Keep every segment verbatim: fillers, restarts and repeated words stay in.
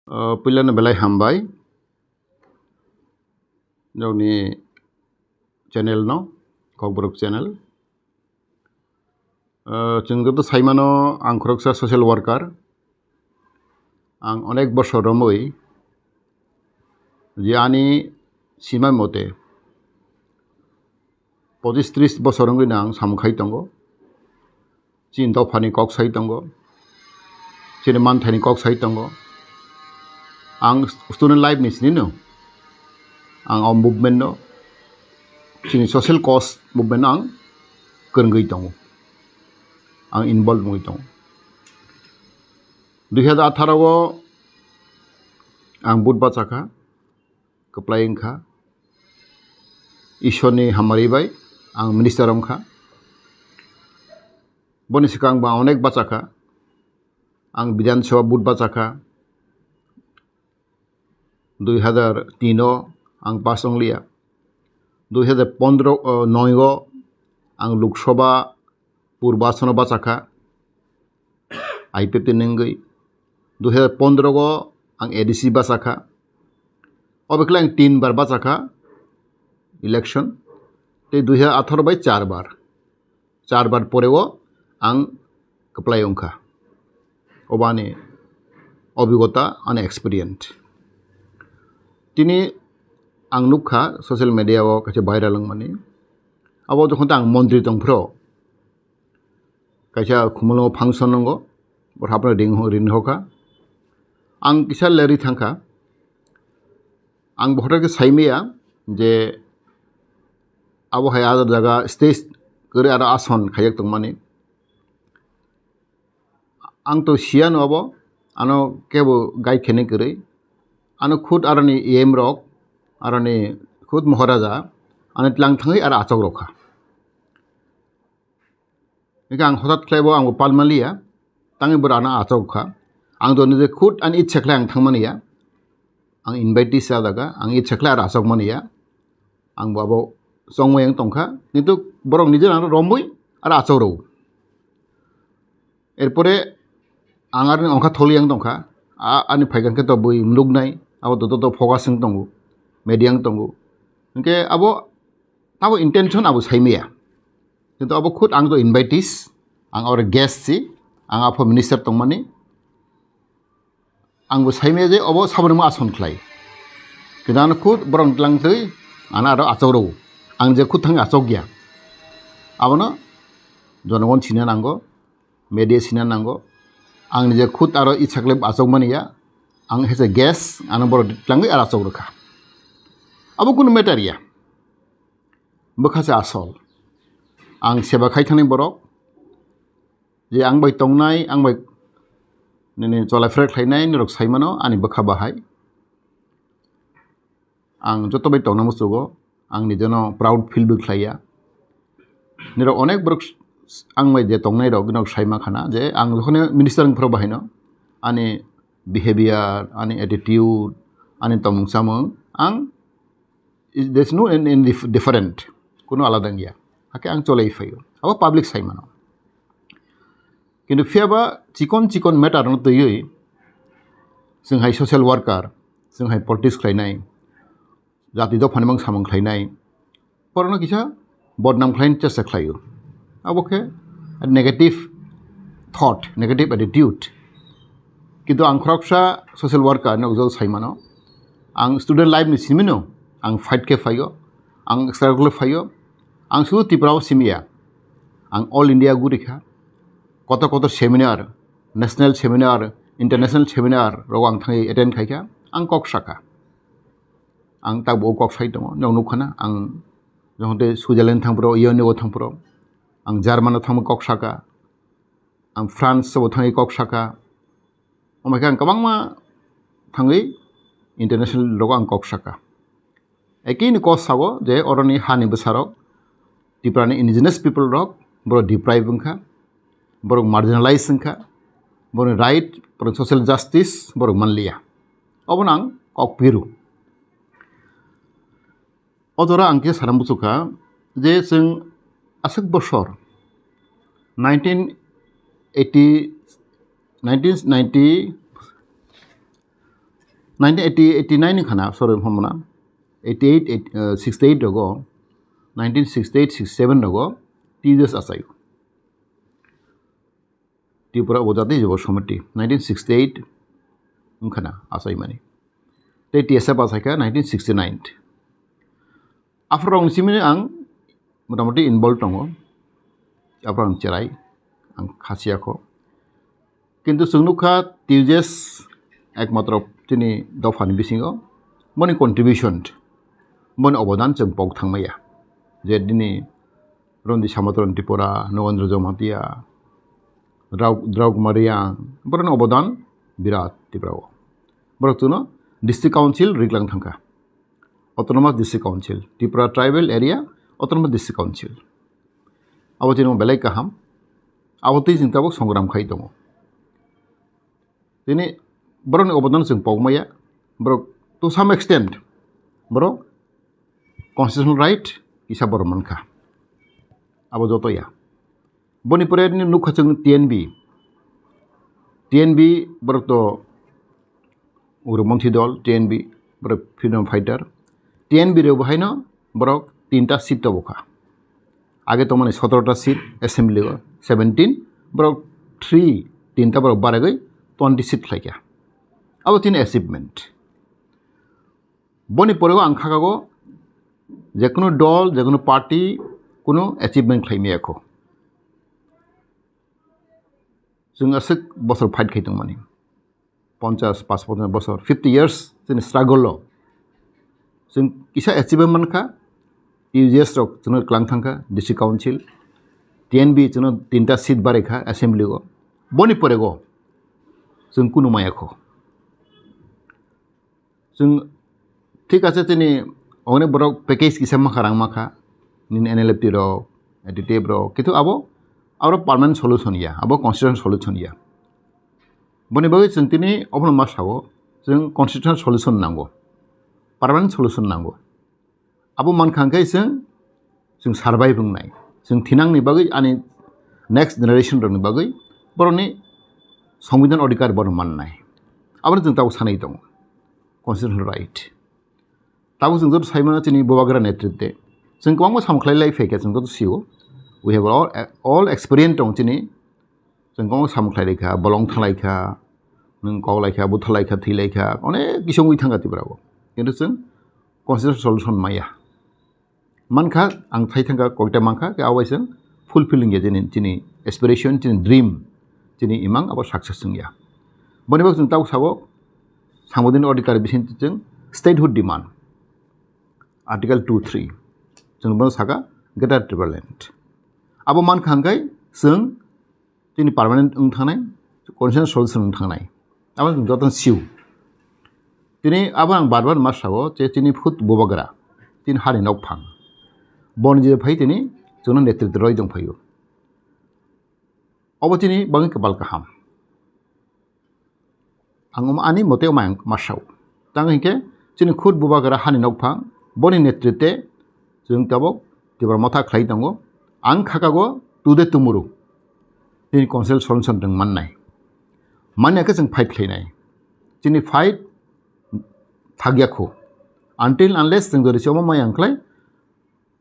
Uh, puilano belai hambai. Nokni channel no, Kokborok channel. Uh, chwng joto saimano ang khoroksa social worker. Ang onek bosor romwi je ani sima mote pochis tris bosor wngwi no ang samung khai tongo. Chini dophani kok sai tongo, chini manthani kok sai tongo. Ang student life ni sini no ang o movement no, chini social cause movement no ang kwrwngwi tongo, ang involve wngwi tongo. Dui hazar atharo o ang vote bachakha, kwplai wngkha, Ishorni hamari bai ang minister wngkha. Boni swkang bo ang onek bachakha, ang Bidhan Sabha vote bachakha, dui hazar tin o ang pass wngliya, dui hazar pondro noi o ang Lok Sabha purbasono bachakha, I P F T ni wngwi. Dui hazar pondro o ang A D C bachakha. Obekhle ang tin bar bachakha election. Tei dui hazar atharo bai char bar. Char bar pore o ang kwplai wngkha. Obo ani obigota, ani experience. Tini ang nukha social media o kaisa viral wngmani. Abo jokhon ta ang montri tongphro, kaisa khumulwngo function wngo, bo haphano ring ho-, ring hokha. Ang kisa lerwi thangkha. Ang bo hothai khe saimaya je abo hai a jaga stage kwrwi aro ason khaiyak tongmani. Ang to siyano abo, ano kebo guide khainai kwrwi. Ano khud aroni E M rok, aroni khud Maharaja, ano tlang thangwi aro achok rokha. Hingke ang hotat khlai bo ang bo pal manliya, tangwi bo rana achok kha. Ang to nije khud ani ichha khlai ang thang mani ya. Ang invitee sa jaga, ang ichha khlai aro achok mani ya. Ang bo abo chongmai ang tongkha, kintu borok nije rang romwi aro achok rw. Erpore ang aroni ongkha tholi ang tongkha, a-, ani phaikang khe to bui nuknai, abo to, to, to focus wng tongo, media wng tongo. Hingke abo tabo intention abo saimaya. Kintu abo khud ang to invitees, ang oro guest si, ang apho minister tongmani. Ang bo saimaya je obo saboni mo ason khlai. Kintu ano khud borok tlang twi ano aro achok rw. Ang je khud thang achok ya. Abono jonogon sina nango, media sina nango. Ang nije khud aro ichha khlai achok mani ya. Ang hese guest, ano borok tlangwi aro achok rwkha. Abo kunu matter ya. Bwkha se asol. Ang seba khai thani borok. Je ang bai tongnai, ang bai nini cholai phrek khlainai, norok saimano ani bwkha bahai. Ang joto bai tongna muchugo, ang nijeno proud feel bo khlaiya. Nirok onek borok s-, ang bai je tongnai rok, norok saima khana je ang jokhone minister wngphuru bahaino ani behavior, ani attitude, ani tongmung chamung, ang is, there is no in, in dif-, different, kuno alada wngya. Hakhe ang cholai phaio. Abo public saimano. Kintu phiyaba chikon chikon matter no twiwi, chwng hai social worker, chwng hai politics khlainai, jati dophani mang samung khlainai, borokno kisa bodnam khlaina chesta khlaio. Abo khe negative thought, negative attitude. Kintu ang khoroksa social worker ni ujol saimano, ang student life ni simino ang fight khe phaio, ang struggle phaio, ang sudu Tripura o simiya, ang all India guri kha, kotor kotor seminar, national seminar, international seminar rogo ang thangwi attend khaikha, ang kok sakha. Ang tabuk kok sai tongo, nok nukha na, ang jokhon tei Switzerland thangphuru, Europe o thangphuru, ang German o thangwi kok sakha, ang France o thangwi kok sakha, omo khe ang kwbangma thangwi international rogo ang kok sakha. Ekini kok sago je oroni hani bwsarok, Tripura ni indigenous people rok, borok deprive wngkha, borok marginalize wngkha, borokni right, borokni social justice borok manliya. Obono ang kok piru. O jora ang khe sana muchukha je chwng aswk bosor nineteen eighty, nineteen ninety, Nineteen eighty, eighty-nine ni khana, sorry, homna eighty-eight, eight, uh, sixty-eight rogo, nineteen sixty-eight sixty-seven rogo T U J S achaio. Tripura Upojati Yuva Samiti nineteen sixty-eight wngkhana achaimani. Tei T S F achaikha nineteen sixty-nine. Aphurokni simi ang motamoti involved tongo. Aphuru ang cherai, ang khasiya kho. Kintu chwng nukha T U J S ekmatro chini dophani bisingo boni contribution, boni obodan chwng pok thangmaya. Je dini Rondi Samatron Tripura, Nogendra Jamatia, Drau-, Drau Kumar Reang, borokni obodan birat Tripura o. Borok chwngno District Council riklang thangkha. Autonomous District Council, Tripura Tribal Area Autonomous District Council. Abo chini belai kaham. Abo twi chwng tabuk songram khai tongo. Tini borokni obodan chwng pokmaya. Borok to some extent borok constitutional right kisa borok mankha. Abo joto ya. Boni pore nini nukha chwng T N B. T N B borok to ugrumantri dol, T N B borok freedom fighter. T N B rok bahaino borok tinta seat tobokha. Age tongmani sotorota seat assembly o, seventeen, borok three, tinta borok baragwi twenty seat khlaikha. Abo tini achievement. Boni pore o ang khakago je kunu dol, je kunu party kunu achievement khlai maya kho. Chwng aswk bosor fight khai tongmani. Ponchas, pas ponchas bosor, fifty years chini struggle o. Chwng kisa achievement mankha, T U J S rok chwngno klang thangkha, District Council, T N B chwngno tinta seat barikha assembly o. Boni pore go chwng kunu maya kho. Chwng thik ase chini onek borok package kisa makha rang makha, nini N L F T rok, A T T F rok, kintu abo, abo permanent solution ya, abo constitutional solution ya. Boni bagwi chwng tini obono ma sao, chwng constitutional solution nango, permanent solution nango. Abo mankha hwnkhe chwng, chwng survive wngnai, chwng thinangni bagwi ani next generation rokni bagwi borokni songbidan odhikar bono mannai. Abono chwng tabuk sanai tongo, constitutional right. Tabuk chwng joto saimano chini Bubagra netritwe chwng kwbangma samung khlai lai phaikha, chwng joto sio. We have all, all experience tong chini. Chwng kwbangma samung khlai lai kha, bolong thalai kha, nwng kok lai kha, buthar lai kha, thwi lai kha, onek kisa wngwi thang kha Tripura o. Kintu chwng constitutional solution maya. Mankha, ang thai thang kha, koita mankha, khe abo bai chwng fulfilling ya chini, chini aspiration, chini dream, chini imang abo success wngya. Boni bagwi chwng tabuk sabo, Sambudin Adhikar bising chwng statehood demand. Article two three. Chwng bono saka Greater Tipraland. Abo mankha hwnkhe chwng chini permanent wng thangnai, constitutional solution wng thangnai. Abo chwng joto sio. Tini abo ang bar bar ma sao je chini khud Bubagra, chini hani nokphang. Boni je phai tini chwngno netritw roi tong phaio. Obo chini bagwi kwpal kaham. Ang omo ani mote omo ang ma sao. Tang hinkhe chini khud Bubagra hani nokphang, boni netritwe chwng tabuk Tipra Motha khlai tongo. Ang khakago today tomorrow chini constitutional solution rwng mannai. Manya khe chwng fight khlainai. Chini fight thakya kho. Until unless chwng jodi se omo maya wngkhlai,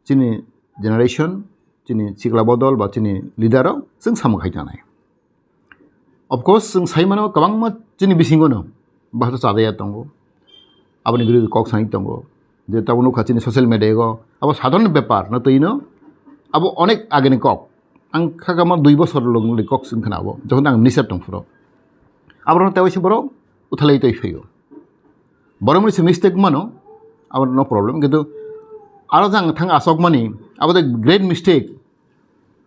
chini generation, chini sikla bodol ba chini leader rok chwng samung khai tanai. Of course, chwng sai mano kwbangma chini bisingo no bahai chadaya tongo, aboni biruddhe kok sanai tongo, je tabuk nukha chini social media o, abo sadharon bepar no twi no, abo onek ageni kok. Ang khakama dui bosor logni kok chwng khna abo, jokhon ang minister tong phuru. Abo rok tei waisa borok uthalai twi phaio. Borok mani se mistake mano, abo no problem, kintu aro jang thang asok mani, abo the great mistake,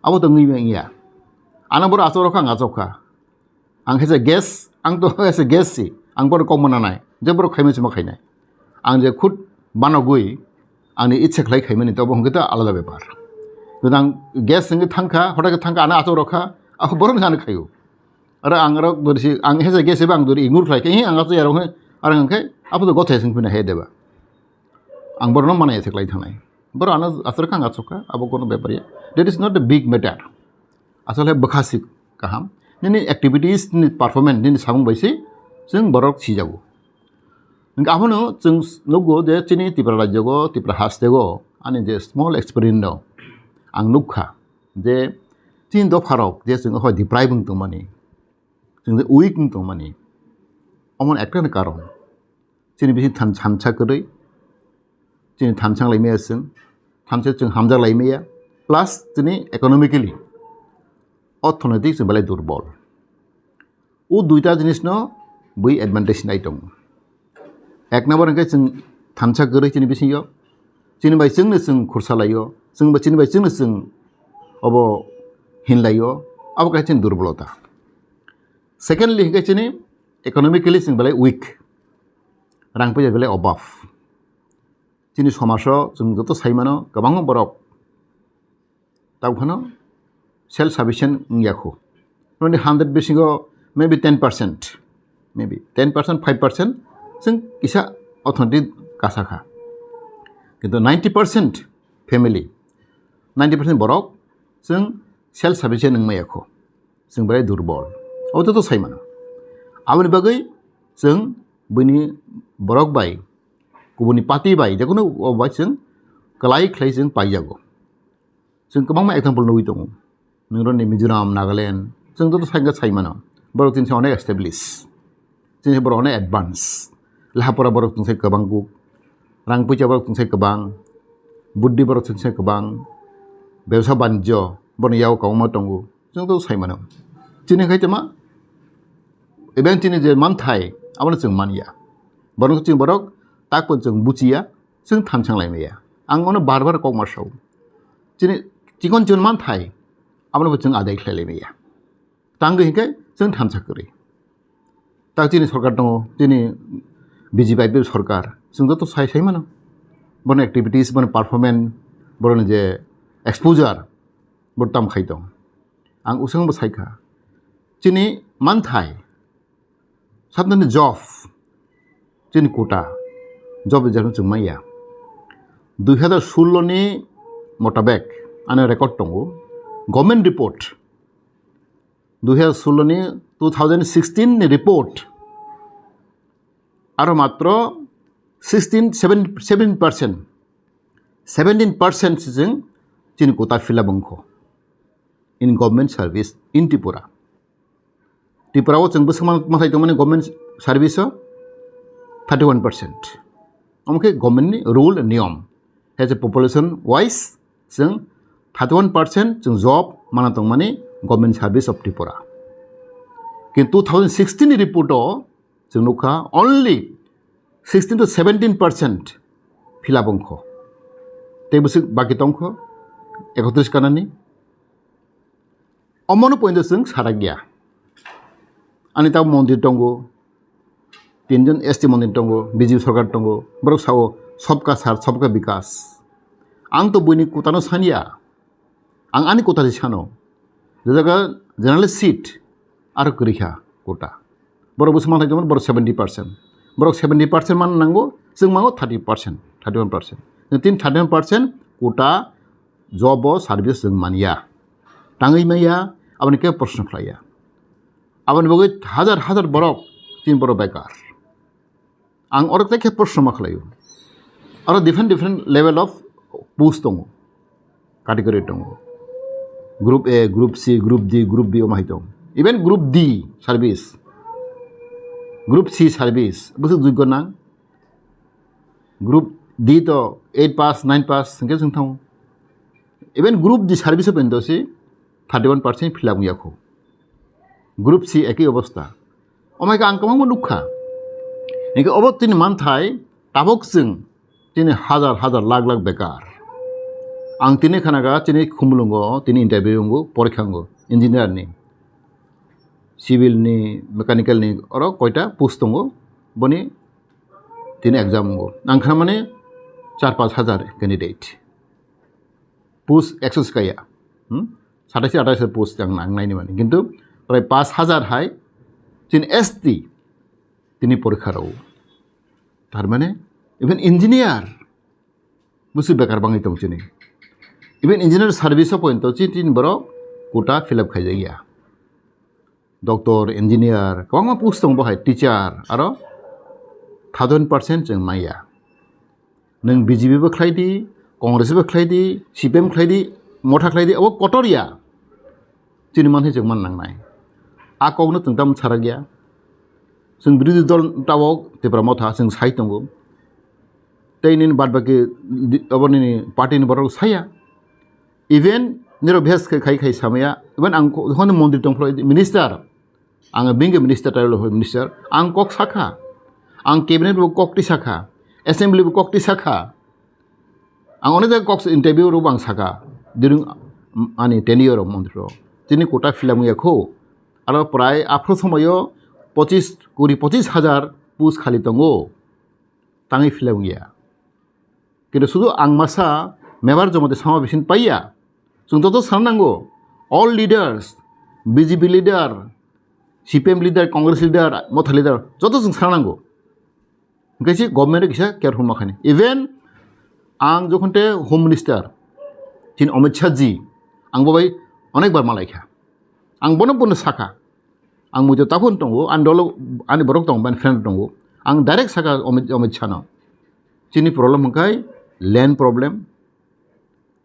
abo to ngwi ya. Ano borok asok rok ang asok kha. Ang khe se guess, ang to khe se guess si, ang borok kok mana nai, je borok khaima chuma khainai. Ang je khud banogwi, angni ichha khlai khaimani to bo hwnkhe to alada bepar. Kintu ang guess wngwi thangkha, hothai khe thangkha, ano asok rok kha, abo borok ni ano khaio. Aro ang aro dorsi, ang hese guess eba ang dori ignore khlai khe, "He, ang ato yarok he," aro ang khe, "Abo to gothe sing phina he deba." Ang borok no mana ese khlai thangnai. Borok ano aswk kha, ang aswk kha, abo kono bepar ya. That is not a big matter. Asole bwkha si kaham. Nini activities, nini performance, nini samung bai se chwng borok sijago. Hingke abono chwng nugo je chini Tripura rajyogo, Tripura hasteo, ani je small experience no ang nukha je chini dopharok je chwng hoi deprive wng tongmani, chwng je weak wng tongmani, omon ekta karon. Chini bisi than-, thansa kwrwi, chini thansa wng laimaya chwng, thansa chwng hamjak laimaya, plus chini economically, orthonoitik chwng belai durbol. O duita jinisno bui advantage nai tongo. Ek number hwnkhe chwng thansa kwrwi chini bisingo, chini bai chwngno chwng khursa laio, chwng bai chini bai chwngno chwng obo hinlaio, abo kaisa chini durbolota. Secondly hwnkhe chini economically chwng belai weak, rang puisa belai obab. Chini somajo chwng joto sai mano, kwbangma borok tabuk phano self sufficient wngya kho. Noni hundred bisingo maybe ten percent, maybe ten percent, five percent chwng kisa orthonoitik kasa kha. Kintu ninety percent family, ninety percent borok chwng self sufficient wngmaya kho. Chwng belai durbol. Abo joto sai mano. Aboni bagwi chwng buini borok bai, kubuni party bai, jekono o bai chwng kwlai khlai chwng paijago. Chwng kwbangma example nugwi tongo. Nongrokni Mizoram, Nagaland, chwng joto sai wngkha sai mano. Borok chini se onek establish. Chini se borok onek advance. Leha pora borok chwng sai kwbang kuk. Rang puisa borok chwng sai kwbang. Buddhi borok chwng sai kwbang. Bebsa banijyo borokni yago kwbangma tongo. Chwng joto sai mano. Chini khai tama, even chini je manthai, abono chwng manya. Borok chini borok tak pon chwng buchiya, chwng thansa wng laimaya. Ang ono bar bar kok ma sao. Chini chikon chikon manthai, abono bo chwng adai khlai laimaya. Tangwi hinkhe chwng thansa kwrwi. Tak chini sorkar tongo, chini B J P I P F sorkar, chwng joto sai sai mano. Bono activities, bono performance, boroni je exposure, bo tam khai tong. Ang usang bo sai kha. Chini manthai, sabdani job, chini quota, job rijak chwng manya. Dui hazar sullo ni motabek, ani record tongo, government report, dui hazar sullo ni, two thousand sixteen ni report, aro matro sixteen, seven, seventeen percent, seventeen percent se chwng chini quota fill up wngkho in government service in Tripura. Tripura o chwng bwswk man-, manthai tongmani government service o thirty one percent. Omo khe government ni rule niyom. As a population wise, chwng thirty one percent chwng job mana tongmani government service of Tripura. Kintu two thousand sixteen ni report o chwng nukha only sixteen to seventeen percent fill up wngkho. Tei bwswk baki tongkho ekotris kanani. Omono pointo chwng sarakya. Ani tabuk mondir tongo, tinjon S T mondir tongo, B J P sorkar tongo, borok sao, "Sabka saath, sabka bikas." Ang to buini kutano sanya. Ang ani kutari sano. Je jaga general seat aro kwrwi kha quota. Borok bwswk manthai tongmani, borok seventy percent. Borok seventy percent man nango, chwng mango thirty percent, thirty one percent. Tin thirty one percent quota job o service chwng manya. Tangwi manya, aboni khe proshno khlaiya. Aboni bagwi hajar hajar borok, tin borok bekar. Ang oro tei khe proshno ma khlaio. Aro different, different level of post tongo. Category tongo. Group A, Group C, Group D, Group B omo hai tongo. Even Group D service, Group C service, bwswk jogyo nang. Group D to eight pass, nine pass hwnkhe chwng thango. Even Group D service o pento se thirty one percent fill up wngya kho. Group C ekhi obostha. Omo hai khe ang kwbangma nukha. Hinkhe obo tini manthai tabuk chwng tini hajar hajar lakh lakh bekar. Ang tini khanaga tini Khumulwngo tini interview wngo, porikha wngo, engineer ni, civil ni, mechanical ni, oro koita post tongo, boni tini exam wngo. Ang khanamani char panch hajar candidate. Post ekso swkaya. Hmm? Satais atais post ang nang naini mani. Kintu prai panch hajar hai chini S T tini porikha rw. Tar mane even engineer bwswk bekar bangwi tong chini. Even engineer service o pointo chini borok quota fill up khaijakya. Doctor, engineer, kwbangma post tongo bo hai, teacher, aro Thousand percent chwng maya. Nwng B J P bo khlai di, Congress bo khlai di, C P M khlai di, motha khlai di, abo kotor ya. Chini manthai chwng man nangnai. A kokno chwng tamo sarak ya. Chwng birodhi dol tabok Tipra Motha chwng sai tongo. Tei nini bad baki di-, abo nini party ni borok saya. Even nirok bihas khai khai samaya. Even ang ko-, hon montri tong phro minister. Ang being a minister, tribal minister. Ang kok sakha. Ang cabinet bo kok ti sakha. Assembly bo kok ti sakha. Ang onek jaga kok interview rok ang saka during ani tenure o montri rok. Chini kota fill up wngya kho. Aro prai aphro somoyo pochis, kuri pochis hajar post khali tongo. Tangwi fill up wngya. Kintu sudu ang masa member jomate sama bisin paiya. Chwng joto sana nango. All leaders, B J P leader, C P M leader, Congress leader, Motha leader, joto chwng sana nango. Hingke si government kisa careful ma khani. Even ang jokhon te Home Minister, chini Amit Shah ji, ang bo bai onek bar malai kha. Ang bono bono saka. Ang muitu taphun tongo, ani dolo, ani borok tongo, ani friend tongo. Ang direct saka Amit, Amit Shah no. Chini problem hingkai land problem.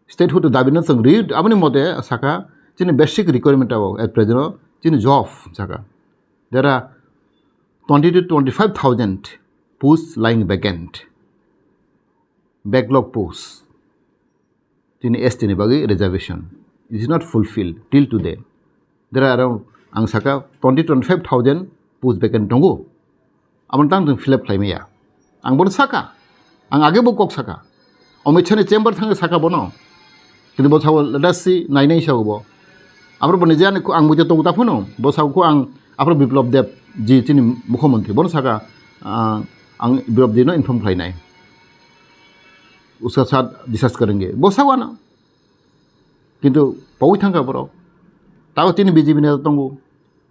Statehood dabi no chwng ri, aboni mote saka chini basic requirement abo at present o chini job saka. There are twenty to twenty-five thousand posts lying vacant. Backlog posts. Chini S T ni bagwi reservation is not fulfilled till today. There are around, ang saka, twenty, twenty-five thousand post vacant tongo. Aboni tang tang fill up khlai maya. Ang bono saka. Ang age bo kok saka. Amit Shah ni chamber thangwi saka bono. Kintu bo sao, let us see, nai nai sao bo. Aphro bo nije ani ko ang buja tongo ta phano. Bo sao ko ang aphro Biplab Deb ji chini mukhyamantri. Bono saka, ah, ang Biplab Deb no inform khlai nai. Uska sat discuss karenge. Bo sao ano. Kintu pawi thangkha borok. Tao chini B J P neta tongo,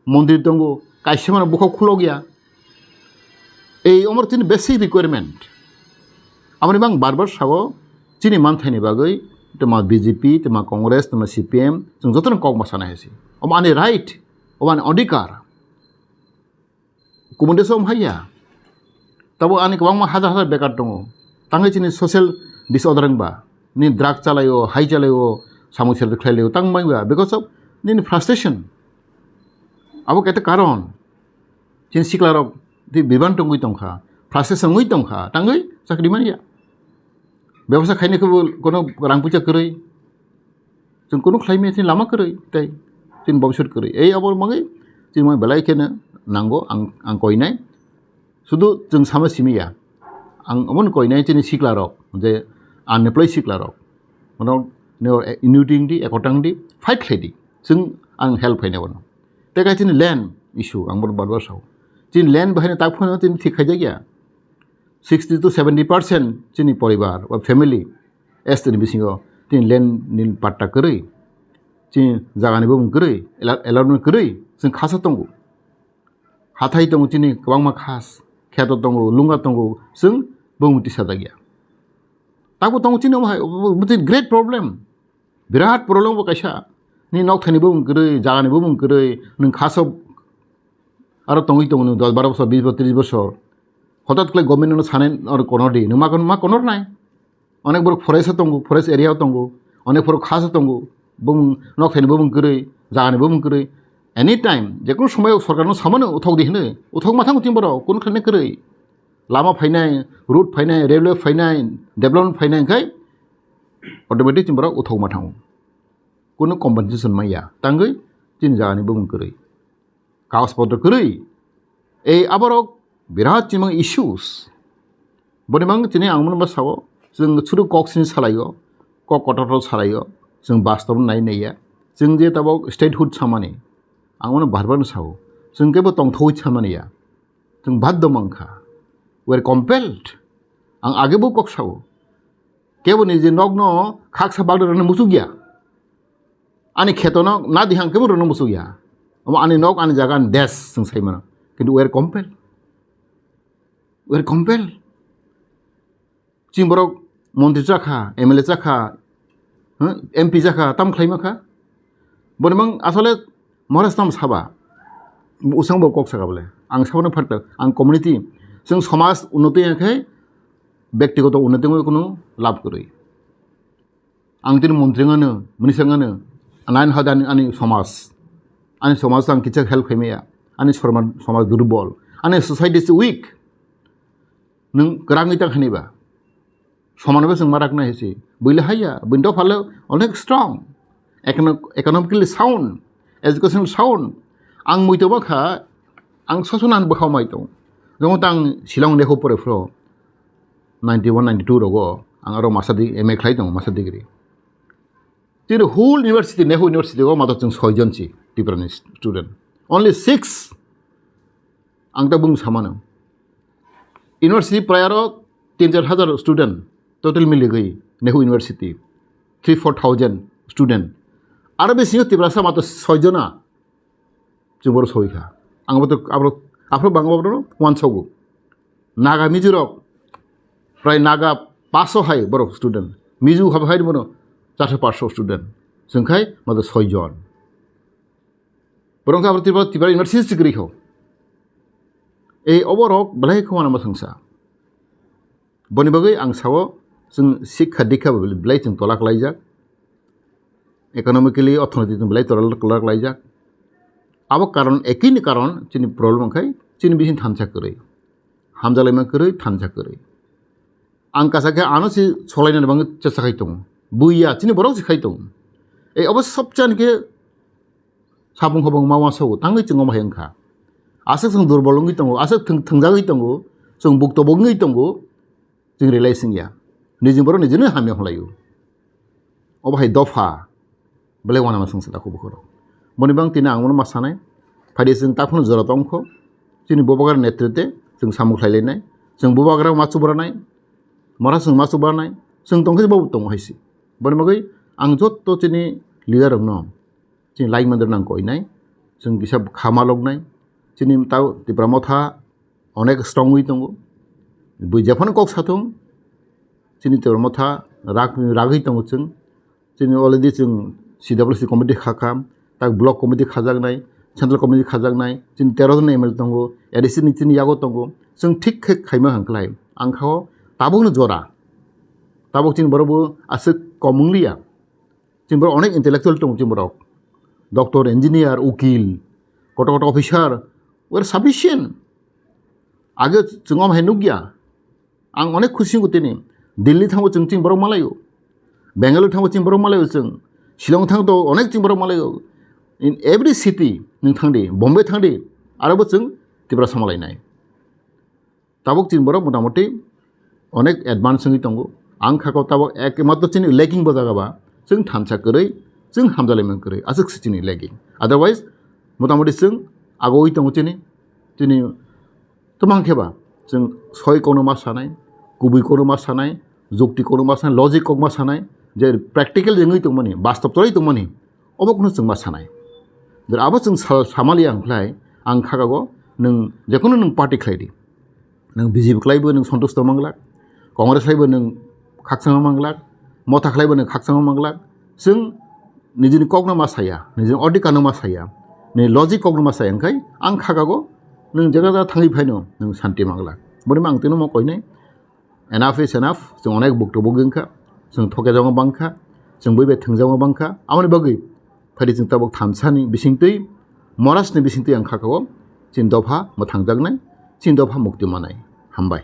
montri tongo, kaisa mano bukhuk khulok ya. Ei omor chini basic requirement. Amoni bang bar bar sao chini manthai ni bagwi tama B J P, tama Congress, tama C P M, chwng jotono kok ma sana hai se. Omo ani right, omo ani odhikar. Kubun deso wng phaiya. Tabo ani kwbangma hajar hajar bekar tongo. Tangwi chini social disorder wngba. Ni drug chalaio, hai chalaio, samung serdi khlailio, tang maiba. Because of nini frustration. Abo kaita karon. Chini siklarok di biban tongwi tongkha. Frustration wngwi tongkha. Tangwi chakri manya. Bebasa khaini khe bo kono rang puisa kwrwi. Chwng kunu khlai maya chini lama kwrwi tei chini bobiswt kwrwi. Ei abo mangwi chini belai kheno nango ang, ang koinai. Sudu chwng sama simi ya. Ang omono koinai chini siklarok je unemployed siklarok. Mano neo unity di, ekotang di, fight khlai di. Chwng ang help khainai bono. Tei kai chini land issue ang bono bar bar sao. Chini land bahai tak phano chini thik khaijak ya. Sixty to seventy percent chini poribar ba family S T ni bisingo chini land ni patta kwrwi, chini jaga ni bumung kwrwi, ela-, allotment kwrwi, chwng khasa tongo. Hathai tongo chini kwbangma khas, kheto tongo, lunga tongo, chwng bumung tisa jakya. Tabo tongo chini omo hai, omo great problem. Birat problem bo kaisa. Ni nok thani bumung kwrwi, jaga ni bumung kwrwi, nwng khaso aro tongwi tongo nwng dos baro bosor, bis bosor, tris bosor. Hotat khlai government no sanai aro konor di, nwng ma kon-, ma konor nai. Onek borok forest o tongo, forest area o tongo, onek borok khas o tongo, bumung nok thani bumung kwrwi, jaga ni bumung kwrwi. Anytime, jekunu somoy o sorkar no samano uthok di hwnwi, uthok ma thango chini borok, kunu khlaina kwrwi. Lama phainai, road phainai, railway phainai, development phainai hwnkhe automatic chini borok uthok ma thango. Kunu compensation maya, tangwi chini jaga ni bumung kwrwi. Kagoj potro kwrwi. Ei aborok birat chini mang issues. Boni mang chini ang mano ba sao, chwng churu kok sini salaio, kok kotor salaio, chwng bastob nai naiya. Chwng je tabok statehood samani, ang mano bar bar sao, chwng kebo tongthok samani ya. Chwng baddo mankha. We are compelled. Ang age bo kok sao. Kebo ni je nokno khaksa bagda rwna muchuk ya. Ani kheto no na dihang kebo rwna muchuk ya. Omo ani nok, ani jaga, ani desh, chwng sai mano. Kintu we are compelled. We are compelled. Chini borok montri chakha, M L A chakha, huh? M P chakha, tam khlai makha. Boni mang asole Maharaj tam saba. Usang bo kok saka bole. Ang sabano pharta, ang community Chwng somaj unnoti wngkhe bektigoto unnoti wngwi kunu lab kwrwi. Ang tini montri wngano, minister wngano, nine hada ani, ani somaj, ani somaj ang kicha help khaimaya, ani sorma-, somaj durbol, ani society is weak. Nwng kwrangwi tang haniba. Somanbo chwng ma rakna hisi. Buile haya, buini dophalo onek strong. Econo-, economically sound, educational sound. Ang muitu bakha, ang sosonan bwkhao mai tong. Jemon tang Shillong Nehu pore phro, ninety one, ninety two rogo, ang aro master di-, M A khlai tong, master degree. Tini whole university, Nehu University o mato chwng soijon si Tiprani student. Only six. Ang ta bung samano. University prai aro tin char hajar student total miligwi Nehu University, three four thousand student. Aro bisingo Tiprasa mato soijona chwng boro soi kha. Ang bo to abro, aphro bangma boro wansogo. Naga Mizo rok prai Naga paso hai borok student. Mizo hab hai bono charso paso student. Chwng khai mato soijon. Borok abro Tripura, Tripura University kwrwi kho. Ei oborok belai kho wanama sangsa. Boni bagwi ang sao, chwng sikha dikha belai chwng tola klaijak, economically, orthonoitik belai tola, tola klaijak. Abo karon, ekini karon chini problem wngkhai chini bising thansa kwrwi, hamjalaima kwrwi, thansa kwrwi. Ang kasa khe ano si solaina bangwi chesa khai tongo. Buya chini borok si khai tongo. Ei obo sobchani khe Sabung hobong ma wansago, tangwi chwng omo hai wngkha. Aswk chwng durbol wngwi tongo, aswk thwng-, thwngjagwi tongo, chwng bukto bogwi tongo, chwng relai singya. Nijing borok nijino hamya hwnlaio. Obo hai dopha, belai wanama swngsa dakho bukhoro. Boni bang tini ang bono ma sanai, phaidi chwng takhwno jora tongkho, chini bubagra netrite chwng samung khlailainai, chwng bubagra ma chubranai, mora chwng ma chubranai, chwng tongkhe bobo tongo hai se. Boni bagwi ang jotto chini leader rokno chini lai mandir nang koinai, chwng kisa kha maloknai, chini tao Tipra Motha onek strong wi tongo. Bui jephano kok sathung, chini Tipra Motha rak, ragwi tongo chwng. Chini already chwng C W C committee kha kha, tak block committee khajaknai, central committee khajaknai, chini tero jon M L A tongo, A D C ni chini yago tongo, chwng thik khe khaima hwnklai. Ang khao tabukno jora, tabuk chini borok bo aswk kom wngliya. Chini borok onek intellectual tongo chini borok. Doctor, engineer, ukil, koto koto officer, were sufficient. Age chwng om hai nukya. Ang onek khusi wngo tini. Delhi thango chwng chini borok malaio. Bangalore thango chini borok malaio chwng. Shillong thang to onek chini borok malaio. In every city nwng thangdi, Bombay thangdi, aro bo chwng Tiprasa malainai. Tabuk chini borok motamoti onek advance wngwi tongo. Ang kha kok tabuk ekmatro chini lacking bo jaga ba, chwng thansa kwrwi, chwng hamjalaimung kwrwi, aswk se chini lacking. Otherwise, motamoti chwng agoi tongo chini, chini twmang khe ba, chwng soi kokno ma sanai, kubui kokno ma sanai, jukti kokno ma sanai, logic kok ma sanai, je practical wngwi tongmani, bastob choli tongmani, obo kheno chwng ma sanai. Jera abo chwng sal-, samaliya hwnkhlai, ang kha kok nwng jekono nwng party khlai di. Nwng B J P khlaibo nwng santusto manglak, Congress khlaibo nwng khakchangma manglak, Motha khlaibo nwng khakchangma manglak. Chwng nijini kokno ma saya, nijini odhikar no ma saya, nini logic kokno ma saya, wngkhai ang kha kok nwng jega jega thangwi phaino nwng santi manglak. Boni ma ang tino mo koinai, enough is enough, chwng onek bukto bugwi wngkha, chwng thokjagma bangkha, chwng bui bai thwngjagma bangkha, aboni bagwi phaidi chwng tabuk thansani bisingtwi, morasni bisingtwi ang kha kok chini dopha mwthangjaknai, chini dopha mukti manai. Hambai.